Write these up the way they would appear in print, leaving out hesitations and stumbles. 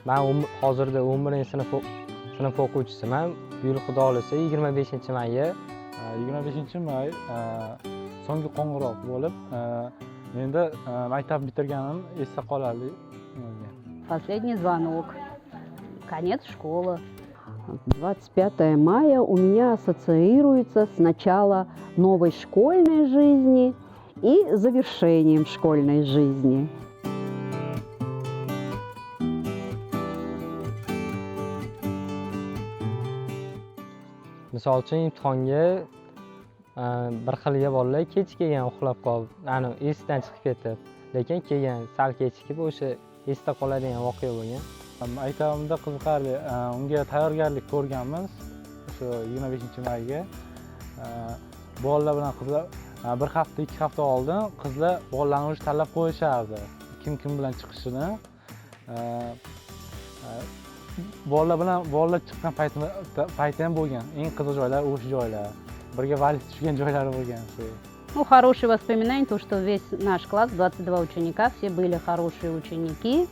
Man hozirda 11 sinf o'quvchisiman. Bu yil, Xudo xohlasa, 25 mayga. 25 may so'nggi qo'ng'iroq bo'lib, menda maktab bitirganim esda qolarli bo'lgan. Последний звонок. Конец школы. 25 мая у меня ассоциируется с начала новой школьной жизни и завершением школьной жизни. Misol uchun, imtihonga bir xilga bolalar kech kelgan, uxlab qolib, ani esidan chiqib ketib, lekin keyin sal kechikib, o'sha esda qoladigan voqea bo'lgan. Maktabimda qiziqarli, unga tayyorgarlik ko'rganmiz o'sha 25 mayga. Bolalar bilan qizlar bir hafta, 2 hafta oldin qizlar bolalarni уже tanlab qo'yishardi, kim kim bilan chiqishini. Bolalar bilan bolalar chiqqan payti ham bo'lgan. Eng qiziq joylar o'sha joylar, birga vals tushgan joylari bo'lgan shu. Ну, хорошие воспоминания, то, что весь наш класс, 22 ученика, все были хорошие ученики.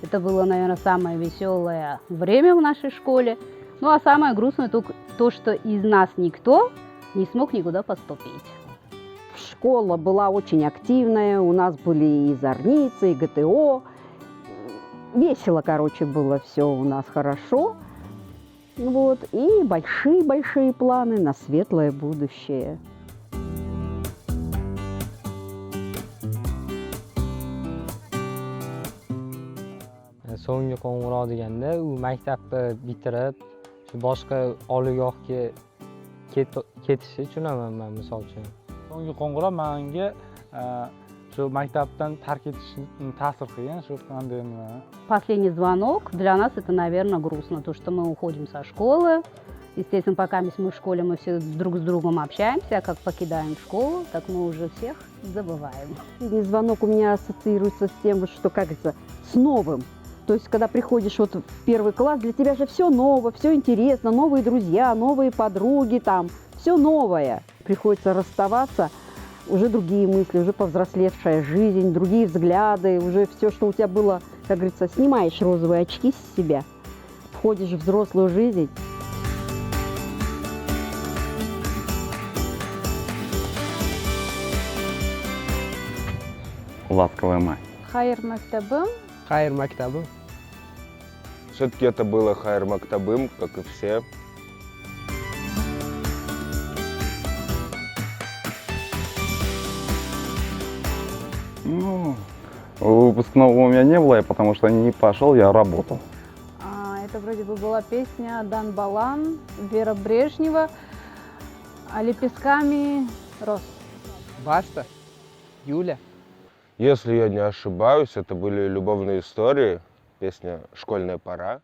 Это было, наверное, самое веселое время в нашей школе. Ну, а самое грустное то, что из нас никто не смог никуда поступить. Школа была очень активная, у нас были и зарницы, и ГТО. Весело, короче, было все у нас хорошо. Вот, и большие-большие планы на светлое будущее. So'nggi qo'ng'iroq deganda, u maktabni bitirib, shu boshqa oliygohga ketishni tushunaman man, misol uchun. So'nggi qo'ng'iroq manga shu maktabdan tark etish ta'sir qilgan, shu qanday, nima. Последний звонок для нас это, наверное, грустно, то, что мы уходим со школы. Естественно, пока мы в школе, мы все друг с другом общаемся, а как покидаем школу, так мы уже всех забываем. Последний звонок у меня ассоциируется с тем, вот что, как это, с новым. То есть, когда приходишь вот в первый класс, для тебя же все ново, все интересно, новые друзья, новые подруги там, все новое. Приходится расставаться, уже другие мысли, уже повзрослевшая жизнь, другие взгляды, уже все, что у тебя было, как говорится, снимаешь розовые очки с себя, входишь в взрослую жизнь. Ласковый май. Xayr maktabim. Xayr maktabi. Все-таки это было Xayr maktabim, как и все. Ну, выпускного у меня не было, я потому что не пошел, я работал. Это вроде бы была песня «Дан Балан», Вера Брежнева, а «Лепестками роз». Баста. Юля. Если я не ошибаюсь, это были «Любовные истории», песня «Школьная пора».